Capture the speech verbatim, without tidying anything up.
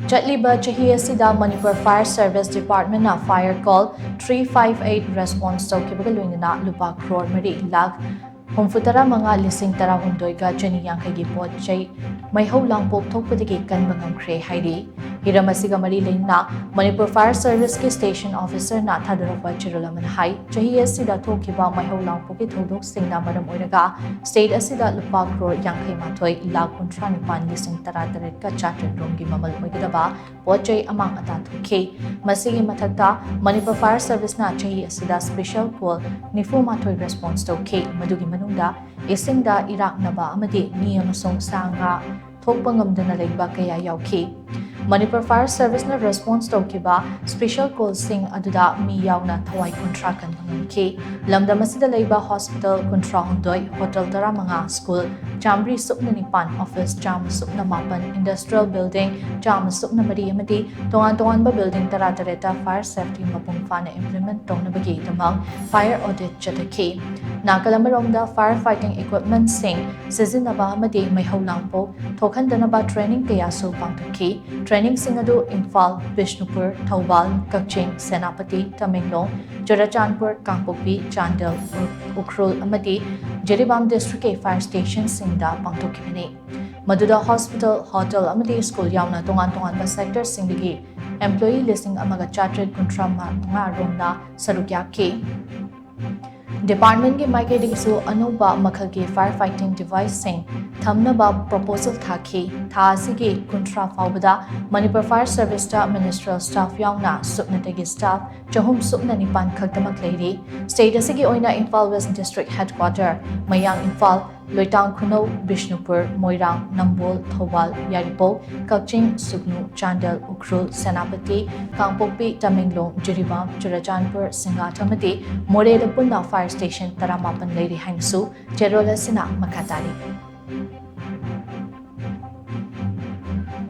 ꯆꯠꯂꯤꯕ ꯆꯍꯤ ꯑꯁꯤꯗ Manipur Fire Service Departmentꯅ fire call three five eight response ꯇꯧꯈꯤꯕꯒ ꯂꯣꯏꯅꯅ ꯂꯨꯄꯥ ꯀ꯭ꯔꯣꯔ ꯃꯔꯤ ꯂꯥꯈ ꯍꯨꯝꯐꯨ ꯇꯔꯥ ꯃꯉꯥ ꯂꯤꯁꯤꯡ ꯇꯔꯥꯍꯨꯝꯗꯣꯏꯒ ꯆꯅꯤ ꯌꯥꯡꯈꯩꯒꯤ ꯄꯣꯠ ꯆꯩ ꯃꯩꯍꯧ ꯂꯥꯡꯄꯣꯛ ꯊꯣꯛꯄꯗꯒꯤ ꯀꯟꯕ ꯉꯝꯈ꯭ꯔꯦ ꯍꯥꯏꯔꯤ꯫ ꯍꯤꯔꯝ ꯑꯁꯤꯒ ꯃꯔꯤ ꯂꯩꯅꯅ ꯃꯅꯤꯄꯨꯔ Fire Serviceꯀꯤ station officerꯅ ꯊꯥꯗꯣꯔꯛꯄ ꯆꯦꯔꯣꯜ ꯑꯃꯅ ꯍꯥꯏ, ꯆꯍꯤ ꯑꯁꯤꯗ ꯊꯣꯛꯈꯤꯕ ꯃꯩꯍꯧ ꯂꯥꯡꯄꯣꯛꯀꯤ ꯊꯧꯗꯣꯛꯁꯤꯡꯅ ꯃꯔꯝ ꯑꯣꯏꯔꯒ state ꯑꯁꯤꯗ ꯂꯨꯄꯥ ꯀ꯭ꯔꯣꯔ ꯌꯥꯡꯈꯩ ꯃꯥꯊꯣꯏ ꯂꯥꯈ ꯀꯨꯟꯊ꯭ꯔꯥ ꯅꯤꯄꯥꯟ ꯂꯤꯁꯤꯡ ꯇꯔꯥ ꯇꯔꯦꯠꯀ ꯆꯥꯇ꯭ꯔꯦꯠ ꯔꯣꯝꯒꯤ ꯃꯃꯜ ꯑꯣꯏꯒꯗꯕ ꯄꯣꯠ ꯆꯩ ꯑꯃꯥꯡ ꯑꯇꯥ ꯊꯣꯛꯈꯤ꯫ ꯃꯁꯤꯒꯤ ꯃꯊꯛꯇ ꯃꯅꯤꯄꯨꯔ Fire Serviceꯅ ꯆꯍꯤ ꯑꯁꯤꯗ special call ꯅꯤꯐꯨ ꯃꯥꯊꯣꯏ response ꯇꯧꯈꯤ꯫ ꯃꯗꯨꯒꯤ ꯃꯅꯨꯡꯗ ꯏꯁꯤꯡꯗ ꯏꯔꯥꯛꯅꯕ ꯑꯃꯗꯤ ꯃꯤ ꯑꯃꯁꯨꯡ ꯁꯥ ꯉꯥ ꯊꯣꯛꯄ ꯉꯝꯗꯅ ꯂꯩꯕ ꯀꯌꯥ ꯌꯥꯎꯈꯤ꯫ ꯃꯅꯤꯄꯨꯔ Fire Serviceꯅ response ꯇꯧꯈꯤꯕ special callꯁꯤꯡ ꯑꯗꯨꯗ ꯃꯤ ꯌꯥꯎꯅ ꯊꯋꯥꯏ ꯀꯨꯟꯊ꯭ꯔꯥ ꯀꯟꯕ ꯉꯝꯈꯤ꯫ ꯂꯝꯗꯝ ꯑꯁꯤꯗ ꯂꯩꯕ hospital ꯀꯨꯟꯊ꯭ꯔꯥ ꯍꯨꯝꯗꯣꯏ, hotel ꯇꯔꯥ ꯃꯉꯥ, school ꯆꯥꯃꯔꯤ ꯁꯨꯞꯅ ꯅꯤꯄꯥꯟ, office ꯆꯥꯝꯃ ꯁꯨꯞꯅ ꯃꯥꯄꯟ, industrial building ꯆꯥꯝꯃ ꯁꯨꯞꯅ ꯃꯔꯤ ꯑꯃꯗꯤ ꯇꯣꯉꯥꯟ ꯇꯣꯉꯥꯟꯕ building ꯇꯔꯥ ꯇꯔꯦꯠꯇ fire safety ꯃꯄꯨꯡ ꯐꯥꯅ implement ꯇꯧꯅꯕꯒꯤꯗꯃꯛ fire audit ꯆꯠꯊꯈꯤ꯫ ꯅꯥꯀꯜ ꯑꯃꯔꯣꯝꯗ, fire fighting equipmentꯁꯤꯡ ꯁꯤꯖꯤꯟꯅꯕ ꯑꯃꯗꯤ ꯃꯩꯍꯧ ꯂꯥꯡꯄꯣꯛ ꯊꯣꯛꯍꯟꯗꯅꯕ training ꯀꯌꯥꯁꯨ ꯄꯥꯡꯊꯣꯛꯈꯤ꯫ Trainingꯁꯤꯡ ꯑꯗꯨ ꯏꯝꯐꯥꯜ, ꯕꯤꯁꯅꯨꯄꯨꯔ, ꯊꯧꯕꯥꯜ, ꯀꯛꯆꯤꯡ, ꯁꯦꯅꯥꯄꯇꯤ, ꯇꯃꯦꯡꯂꯣꯡ, ꯆꯨꯔꯆꯥꯟꯄꯨꯔ, ꯀꯥꯡꯄꯣꯛꯄꯤ, ꯆꯥꯟꯗꯦꯜ, ꯎ-, ꯎꯈ꯭ꯔꯨꯜ ꯑꯃꯗꯤ ꯖꯤꯔꯤꯕꯥꯝ districtꯀꯤ fire stationꯁꯤꯡꯗ ꯄꯥꯡꯊꯣꯛꯈꯤꯕꯅꯤ꯫ ꯃꯗꯨꯗ hospital, hotel ꯑꯃꯗꯤ school ꯌꯥꯎꯅ ꯇꯣꯉꯥꯟ ꯇꯣꯉꯥꯟꯕ sectorꯁꯤꯡꯗꯒꯤ employee ꯂꯤꯁꯤꯡ ꯑꯃꯒ ꯆꯥꯇ꯭ꯔꯦꯠ ꯀꯨꯟꯊ꯭ꯔꯥ ꯃꯉꯥ ꯔꯣꯝꯅ ꯁꯔꯨꯛ ꯌꯥꯈꯤ꯫ Departmentꯀꯤ ꯃꯥꯏꯀꯩꯗꯒꯤꯁꯨ ꯑꯅꯧꯕ ꯃꯈꯜꯒꯤ fire fighting deviceꯁꯤꯡ ꯊꯝꯅꯕ proposal ꯊꯥꯈꯤ꯫ ꯊꯥ ꯑꯁꯤꯒꯤ ꯀꯨꯟꯊ꯭ꯔꯥ ꯐꯥꯎꯕꯗ ꯃꯅꯤꯄꯨꯔ Fire Serviceꯇ ministerial staff ꯌꯥꯎꯅ ꯁꯨꯞꯅꯇꯒꯤ staff ꯆꯍꯨꯝ ꯁꯨꯞꯅ ꯅꯤꯄꯥꯟ ꯈꯛꯇꯃꯛ ꯂꯩꯔꯤ꯫ State ꯑꯁꯤꯒꯤ ꯑꯣꯏꯅ ꯏꯝꯐꯥꯜ West District Headquarter, ꯃꯌꯥꯡ ꯏꯝꯐꯥꯜ, ꯂꯣꯏꯇꯥꯡ ꯈꯨꯅꯧ, ꯕꯤꯁꯅꯨꯄꯨꯔ, ꯃꯣꯏꯔꯥꯡ, ꯅꯝꯕꯣꯜ, ꯊꯧꯕꯥꯜ, ꯌꯥꯏꯔꯤꯄꯣꯛ, ꯀꯛꯆꯤꯡ, ꯁꯨꯒꯅꯨ, ꯆꯥꯟꯗꯦꯜ, ꯎꯈ꯭ꯔꯨꯜ, ꯁꯦꯅꯥꯄꯇꯤ, ꯀꯥꯡꯄꯣꯛꯄꯤ, ꯇꯃꯦꯡꯂꯣꯡ, ꯖꯤꯔꯤꯕꯥꯝ, ꯆꯨꯔꯆꯥꯟꯄꯨꯔ, ꯁꯤꯡꯒꯥꯊ ꯑꯃꯗꯤ ꯃꯣꯔꯦꯗ ꯄꯨꯟꯅ fire station ꯇꯔꯥꯃꯥꯄꯟ ꯂꯩꯔꯤ ꯍꯥꯏꯅꯁꯨ ꯆꯦꯔꯣꯜ ꯑꯁꯤꯅ ꯃꯈꯥ ꯇꯥꯔꯤ꯫